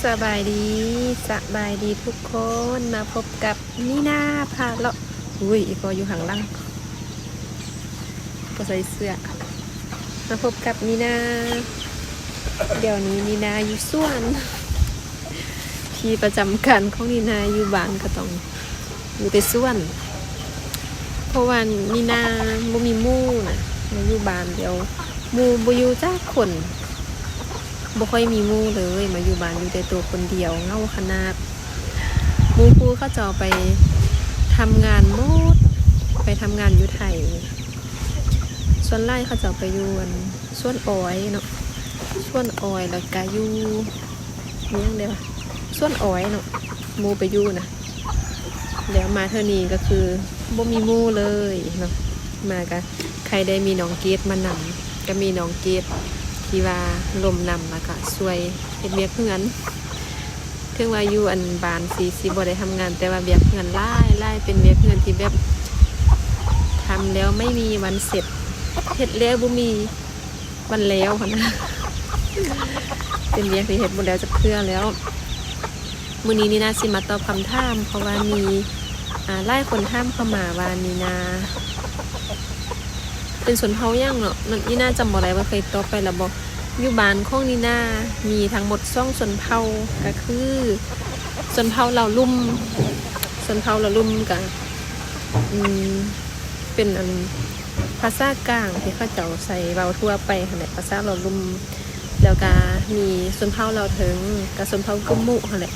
ສະບາຍດີ ສະບາຍດີທຸກຄົນ ມາພົບກັບນີນາພາເລາະ. ອຸ້ຍ ອີ່ພໍ່ຢູ່ຂ້າງຫຼັງ ບໍ່ໃສ່ເສື້ອ. ມາພົບກັບນີນາ. ດຽວນີ້ນີນາຢູ່ສວນ. ທີ່ປະຈຳການຂອງນີນາຢູ່ບ້ານກໍຕ້ອງຢູ່ແຕ່ສວນ ເພາະວ່ານີນາບໍ່ມີໝູ່ນະ ມາຢູ່ບ້ານດຽວ ໝູ່ບໍ່ຢູ່ຈັກຄົນ ບໍ່ຄ່ອຍມີໝູ່ເລີຍ ມາຢູ່ບ້ານຢູ່ແຕ່ໂຕຄົນດຽວ ເຫງົາຂະໜາດ. ໝູ່ຄູ່ເຂົາເຈົ້າໄປທຳງານໝົດ ໄປທຳງານຢູ່ໄທ. ສ່ວນຫຼາຍເຂົາເຈົ້າໄປຢູ່ອັນສວນອ້ອຍເນາະ ສວນອ້ອຍ ແລ້ວກະຢູ່ ມີຫຍັງແດ່ວະ ສວນອ້ອຍເນາະ ໝູ່ໄປຢູ່ນະ. ແລ້ວມາເທື່ອນີ້ກໍຄືບໍ່ມີໝູ່ເລີຍເນາະ ມາກະໃຄ່ໄດ້ມີນ້ອງເກດມານຳ ກໍມີນ້ອງເກດທີ່ວ່າລົມນຳ ແລ້ວກະຊ່ວຍເຮັດວຽກເຮືອນ. ເຖິງວ່າຢູ່ອັນບ້ານຊິ ຊິບໍ່ໄດ້ທຳງານ ແຕ່ວ່າວຽກເຮືອນຫຼາຍໆ ເປັນວຽກເຮືອນທີ່ແບບທຳແລ້ວໄມ່ມີວັນເສັດ ເຮັດແລ້ວບໍ່ມີວັນແລ້ວຫັ້ນນະ ເປັນວຽກທີ່ເຮັດບໍ່ແລ້ວຈັກເທື່ອແລ້ວ. ມື້ນີ້ນີນາຊິມາຕອບຄຳຖາມ ເພາະວ່າມີ ອ່າ ຫຼາຍຄົນຖາມເຂົ້າມາວ່ານີນາເປັນຊົນເຜົ່າຫຍັງເນາະ ນີນາຈຳບໍ່ໄດ້ວ່າເຄີຍຕອບໄປແລ້ວບໍ່. ຢູ່ບ້ານຂອງນີນາມີທັງໝົດສອງຊົນເຜົ່າ ກໍຄືຊົນເຜົ່າລາວລຸ່ມ ຊົນເຜົ່າລາວລຸ່ມກະ ອືມ ເປັນອັນພາສາກາງທີ່ເຂົາເຈົ້າໃຊ້ເວົ້າທົ່ວໄປຫັ້ນແຫຼະ ພາສາລາວລຸ່ມ. ແລ້ວກະມີຊົນເຜົ່າລາວເທິງ ກະຊົນເຜົ່າກຶມມຸຫັ້ນແຫຼະ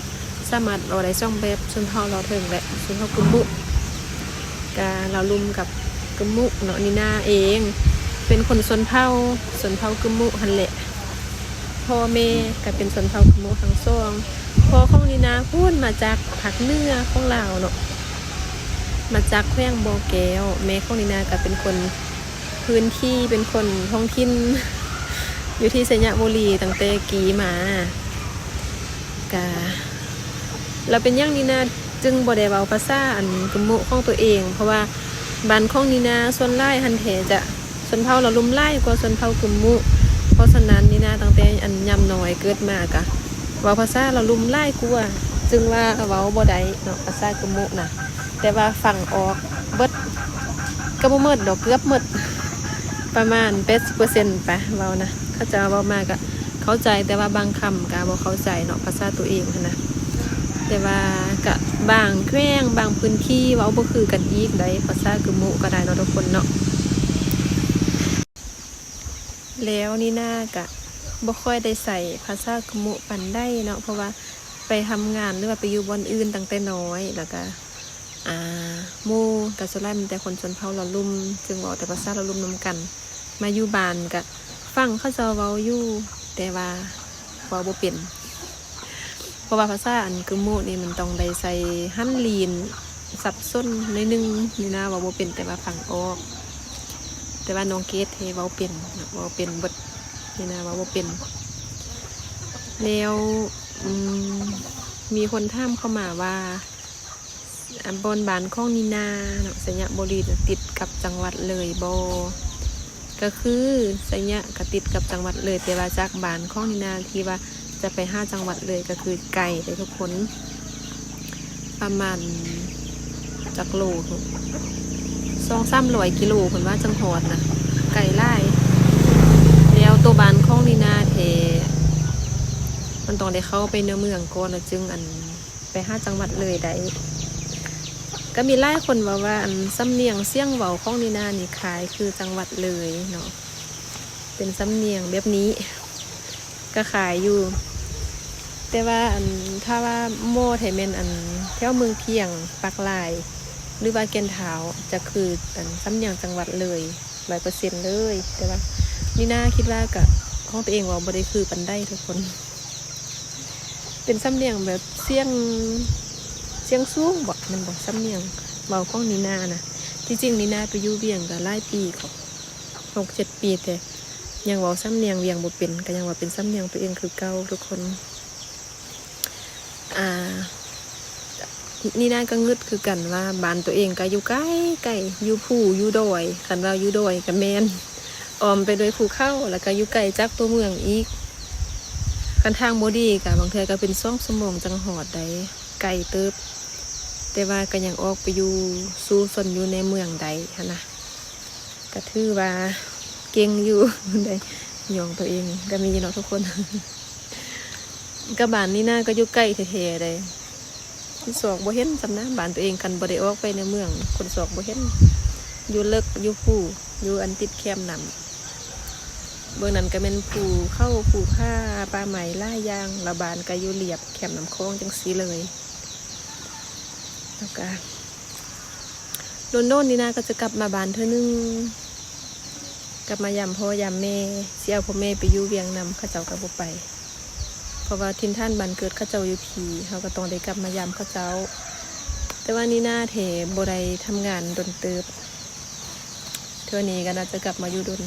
ສາມາດເວົ້າໄດ້ສອງແບບ ຊົນເຜົ່າລາວເທິງ ແລະ ຊົນເຜົ່າກຶມມຸ. ກະລາວລຸ່ມກັບກຶມມຸເນາະ. ນີນາເອງເປັນຄົນຊົນເຜົ່າ ຊົນເຜົ່າກຶມມຸຫັ້ນແຫຼະ ພໍ່ແມ່ກະເປັນຊົນເຜົ່າກຶມມຸທັງສອງ. ພໍ່ຂອງນີນາພຸ້ນມາຈາກພາກເໜືອຂອງລາວເນາະ ມາຈາກແຂວງບໍ່ແກ້ວ. ແມ່ຂອງນີນາກະເປັນຄົນພື້ນທີ່ ເປັນຄົນທ້ອງຖິ່ນ ຢູ່ທີ່ໄຊຍະບູລີຕັ້ງແຕ່ກີ້ມາ. ກະ ແລ້ວເປັນຫຍັງນີນາຈຶ່ງບໍ່ໄດ້ເວົ້າພາສາອັນກຶມມຸຂອງຕົວເອງ ເພາະວ່າບ້ານຂອງນີນາສ່ວນຫຼາຍຫັ້ນແທ້ຈະຊົນເຜົ່າລາວລຸ່ມຫຼາຍກວ່າຊົນເຜົ່າກຶມມຸ. ເພາະສະນັ້ນນີນາຕັ້ງແຕ່ອັນຍາມນ້ອຍເກີດມາກະເວົ້າພາສາລາວລຸ່ມຫຼາຍກວ່າ ຈຶ່ງວ່າເວົ້າບໍ່ໄດ້ເນາະ ພາສາກຶມມຸນະ. ແຕ່ວ່າຟັງອອກເບິດ ກໍບໍ່ໝົດດອກ ເກືອບໝົດ ປະມານແປດສິບເປີເຊັນໄປ ເວົ້ານະ. ເຂົາເຈົ້າເວົ້າມາກະເຂົ້າໃຈ ແຕ່ວ່າບາງຄຳກະບໍ່ເຂົ້າໃຈເນາະ ພາສາຕົວເອງຫັ້ນນະ. ແຕ່ວ່າກະບາງແຂວງ ບາງພື້ນທີ່ເວົ້າບໍ່ຄືກັນອີກໃດ໋ ພາສາກຶມມຸກໍໄດ້ເນາະທຸກຄົນເນາະ. ແລ້ວນີນາກະບໍ່ຄ່ອຍໄດ້ໃຊ້ພາສາກຶມມຸປານໃດເນາະ ເພາະວ່າໄປທຳງານ ຫຼືວ່າໄປຢູ່ບ່ອນອື່ນຕັ້ງແຕ່ນ້ອຍ ແລ້ວກະ ອ່າ ໝູ່ກະສ່ວນຫຼາຍມີແຕ່ຄົນຊົນເຜົ່າລາວລຸ່ມ ຈຶ່ງເວົ້າແຕ່ພາສາລາວລຸ່ມນຳກັນ. ມາຢູ່ບ້ານກະຟັງເຂົາເຈົ້າເວົ້າຢູ່ ແຕ່ວ່າເວົ້າບໍ່ເປັນ ເພາະວ່າພາສາອັນກຶມມຸນີ້ມັນຕ້ອງໄດ້ໃສ່ຫັນລີນ ສັບສົນໜ້ອຍໜຶ່ງ. ນີນາເວົ້າບໍ່ເປັນ ແຕ່ວ່າຟັງອອກ ແຕ່ວ່ານ້ອງເກດເຮົເວົ້າເປັນ ເວົ້າເປັນເບິດ ນີນາເວົ້າບໍ່ເປັນ. ແລ້ວ ອືມ ມີຄົນຖາມເຂົ້າມາວ່າ ອ່າ ບ່ອນບ້ານຂອງນີນາເນາະ ໄຊຍະບູລີນະ ຕິດກັບຈັງຫວັດເລີຍບໍ່? ກໍຄືໄຊຍະກໍຕິດກັບຈັງຫວັດເລີຍ ແຕ່ວ່າຈາກບ້ານຂອງນີນາທີ່ວ່າຈະໄປຫາຈັງຫວັດເລີຍກໍຄືໄກເດ້ທຸກຄົນ ປະມານຈັກໂລ ສອງສາມຮ້ອຍກິໂລ ເພິ່ນວ່າຈັ່ງຮອດນະ ໄກຫຼາຍ. ແລ້ວໂຕບ້ານຂອງນີນາແທ້ ມັນຕ້ອງໄດ້ເຂົ້າໄປໃນເມືອງກ່ອນ ແລ້ວຈຶ່ງອັນ ໄປຫາຈັງຫວັດເລີຍໄດ້. ກໍມີຫຼາຍຄົນເວົ້າວ່າ ອັນ ສຳນຽງສຽງເວົ້າຂອງນີນານີ້ຄ້າຍຄືຈັງຫວັດເລີຍເນາະ ເປັນສຳນຽງແບບນີ້ ກໍຄ້າຍຢູ່ ແຕ່ວ່າ ອັນ ຖ້າວ່າໝໍ້ແທ້ແມ່ນ ອັນ ແຖວເມືອງພຽງ ປາກລາຍ ຫຼືວ່າແກ່ນທ້າວ ຈະຄື ອັນ ສຳນຽງຈັງຫວັດເລີຍ ຮ້ອຍເປີເຊັນເລີຍ. ແຕ່ວ່ານີນາຄິດວ່າກະ ຂອງຕົວເອງເວົ້າບໍ່ໄດ້ຄືປານໃດທຸກຄົນ ເປັນສຳນຽງແບບສຽງ ສຽງສູງບໍ ແມ່ນບໍ ສຳນຽງເວົ້າຂອງນີນານະ. ທີ່ຈິງນີນາໄປຢູ່ວຽງກະຫຼາຍປີ ກໍຫົກເຈັດປີ ແຕ່ຍັງເວົ້າສຳນຽງວຽງບໍ່ເປັນ ກໍຍັງວ່າເປັນສຳນຽງຕົວເອງຄືເກົ່າທຸກຄົນ. ອ່າ ນີນາກໍງຶດຄືກັນວ່າ ບ້ານຕົວເອງກໍຢູ່ໄກໆ ຢູ່ພູຢູ່ດອຍ ຄັນວ່າຢູ່ດອຍກໍແມ່ນ ອ້ອມໄປດ້ວຍພູເຂົາ ແລ້ວກໍຢູ່ໄກຈາກຕົວເມືອງອີກ. ຂ ຄັນທາງບໍ່ດີກະບາງເທື່ອກະເປັນສອງຊົ່ວໂມງຈັ່ງຮອດໄດ໋ ໄກເຕີບ, ແຕ່ວ່າກະຍັງອອກໄປຢູ່ສູ່ຊົນຢູ່ໃນເມືອງໄດ້ຫັ້ນນະ. ກະຖືວ່າເກັ່ງຢູ່ໄດ໋ ຍ້ອງໂຕເອງກະມີເນາະທຸກຄົນ. ກະບ້ານນີ້ນາກະຢູ່ໃກ້ແທ້ໆໄດ໋ ຄົນສອກບໍ່ເຫັນສ່ຳນະ. ບ້ານໂຕເອງຄັນບໍ່ໄດ້ອອກໄປໃນເມືອງ ຄົນສອກບໍ່ເຫັນ. ຢູ່ເລິກ ຢູ່ພູ ຢູ່ອັນຕິດແຄມນ້ຳ. ເບື້ອງນັ້ນກະແມ່ນພູເຂົາ ພູຜາ ປ່າໄມ້ຫຼາຍຢ່າງ, ລະບ້ານກະຢູ່ລຽບແຄມນ້ຳຂອງຈັ່ງຊີ້ເລີຍ. ແລ້ວກະ ດົນໆນີ້ນາກະຈະກັບມາບ້ານເທື່ອໜຶ່ງ, ກັບມາຢາມພໍ່ຢາມແມ່. ຊິເອົາພໍ່ແມ່ໄປຢູ່ວຽງນຳ ເຂົາເຈົ້າກະບໍ່ໄປ ເພາະວ່າຖິ່ນຖານບ້ານເກີດເຂົາເຈົ້າຢູ່ພີ້, ເຮົາກະຕ້ອງໄດ້ກັບມາຢາມເຂົາເຈົ້າ. ແຕ່ວ່ານີ້ນາແທ້ບໍ່ໄດ້ທຳງານດົນເຕີບ, ເທື່ອນີ້ກະໜ້າຈະກັບມາຢູ່ດົນ.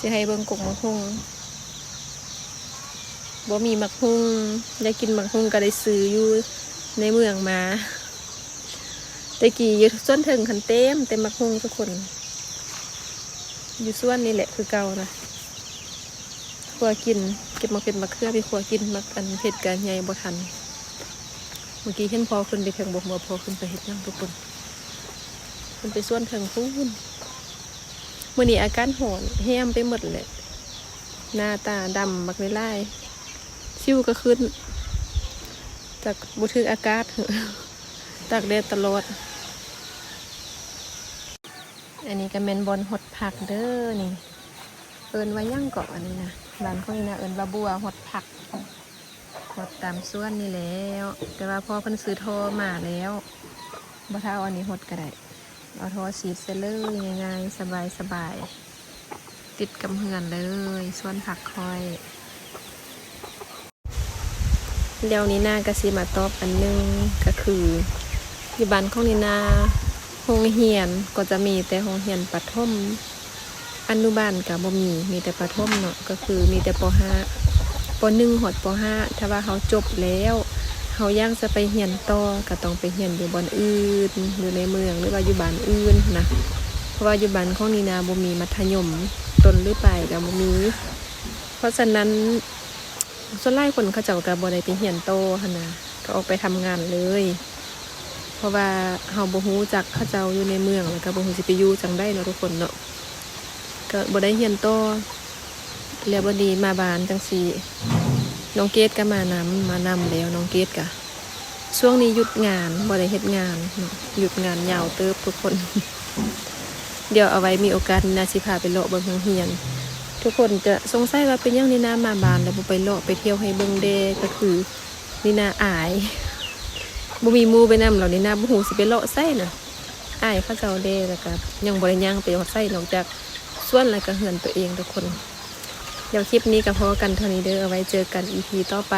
ຊິໃຫ້ເບິ່ງກົກໝາກຫຸ່ງ. ບໍ່ມີໝາກຫຸ່ງ, ຢາກກິນໝາກຫຸ່ງກະໄດ້ຊື້ຢູ່ໃນເມືອງມາ. ແຕ່ກີ້ຢູ່ສວນເທິງຫັ້ນເຕັມແຕ່ໝາກຫຸ່ງທຸກຄົນ, ຢູ່ສວນນີ້ແຫຼະຄືເກົ່ານະ. ຂົ້ວກິນ, ເກັບໝາກເຜັດໝາກເຂືອໄປຂົ້ວກິນ, ໝາກອັນເຜັດກະໃຫຍ່ບໍ່ທັນ. ເມື່ອກີ້ເຫັນພໍ່ຂຶ້ນໄປເທິງ, ບໍ່ຮູ້ວ່າພໍ່ຂຶ້ນໄປເຮັດຫຍັງທຸກຄົນ, ເພິ່ນໄປສວນເທິງພຸ້ນ. ມື້ນີ້ອາກາດຮ້ອນແຮມໄປໝົດແຫຼະ, ໜ້າຕາດຳບັກຫຼາຍໆ, ສິວກະຂຶ້ນ ຈັກບໍ່ຖືກອາກາດ ຕາກແດດຕະຫຼອດ. ອັນນີ້ກະແມ່ນບ່ອນຫົດຜັກເດີນີ້, ເອີ້ນວ່າຫຍັງເກາະອັນນີ້ນະ? ບ້ານຂ້ອຍນະເອີ້ນວ່າບົວຫົດຜັກ. ຫົດຕາມສວນນີ້ແລ້ວ, ແຕ່ວ່າພໍ່ເພິ່ນຊື້ທໍ່ມາແລ້ວ, ບໍ່ຖ້າເອົາອັນນີ້ຫົດກະໄດ້. ເອົາທໍ່ສີດໃສ່ເລີຍ, ງ່າຍໆ ສະບາຍໆ ຕິດກັບເຮືອນເລີຍ ສວນຜັກຂ້ອຍ. ແລ້ວນີ້ນາກະຊິມາຕອບອັນໜຶ່ງ ກະຄື ຢູ່ບ້ານຂອງນີ້ນາ ໂຮງຮຽນກໍຈະມີແຕ່ໂຮງຮຽນປະຖົມ, ອະນຸບານກະບໍ່ມີ, ມີແຕ່ປະຖົມເນາະ, ກະຄືມີແຕ່ ປໍຫ້າ ປໍໜຶ່ງ ຮອດ ປໍຫ້າ. ຖ້າວ່າເຮົາຈົບແລ້ວ ເຮົາຢາກຈະໄປຮຽນຕໍ່ ກະຕ້ອງໄປຮຽນຢູ່ບ່ອນອື່ນ, ຢູ່ໃນເມືອງ ຫຼືວ່າຢູ່ບ້ານອື່ນນະ, ເພາະວ່າຢູ່ບ້ານຂອງນີ້ນາບໍ່ມີມັດທະຍົມຕົ້ນ ຫຼືປາຍກະບໍ່ມີ. ເພາະສະນັ້ນ ສ່ວນຫຼາຍຄົນເຂົາເຈົ້າກະບໍ່ໄດ້ໄປຮຽນຕໍ່ຫັ້ນນະ, ກະອອກໄປທຳງານເລີຍ. ເພາະວ່າເຮົາບໍ່ຮູ້ຈັກເຂົາເຈົ້າຢູ່ໃນເມືອງ ແລ້ວກະບໍ່ຮູ້ຊິໄປຢູ່ຈັ່ງໃດເນາະທຸກຄົນເນາະ, ກະບໍ່ໄດ້ຮຽນຕໍ່. ແລ້ວບັດນີ້ມາບ້ານຈັ່ງຊີ້ ນ້ອງເກດກະມານຳ, ມານຳແລ້ວນ້ອງເກດກະ ຊ່ວງນີ້ຢຸດງານ ບໍ່ໄດ້ເຮັດງານເນາະ, ຢຸດງານຍາວເຕີບທຸກຄົນ. ດຽວເອົາໄວ້ມີໂອກາດນີ້ນາຊິພາໄປເລາະເບິ່ງໂຮງຮຽນ. ທຸກຄົນຈະສົງໄສວ່າເປັນຫຍັງນີ້ນາມາບ້ານແລ້ວບໍ່ໄປເລາະໄປທ່ຽວໃຫ້ເບິ່ງແດ່, ກະຄືນີ້ນາອາຍ ບໍ່ມີໝູ່ໄປນຳ ແລ້ວນີ້ນາບໍ່ຮູ້ຊິໄປເລາະໃສນະ, ອາຍເຂົາເຈົ້າແດ່. ແລ້ວກະຍັງບໍ່ໄດ້ຍ່າງໄປຮອດໃສ ນອກຈາກສວນ ແລ້ວກະເຮືອນໂຕເອງທຸກຄົນ. ດຽວຄລິບນີ້ກະພໍກັນເທົ່ານີ້ເດີ, ເອົາໄວ້ເຈີກັນອີພີຕໍ່ໄປ.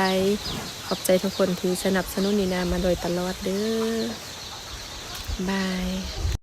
ຂອບໃຈທຸກຄົນທີ່ສະໜັບສະໜູນນີນາມາໂດຍຕະຫຼອດເດີ. ບາຍ.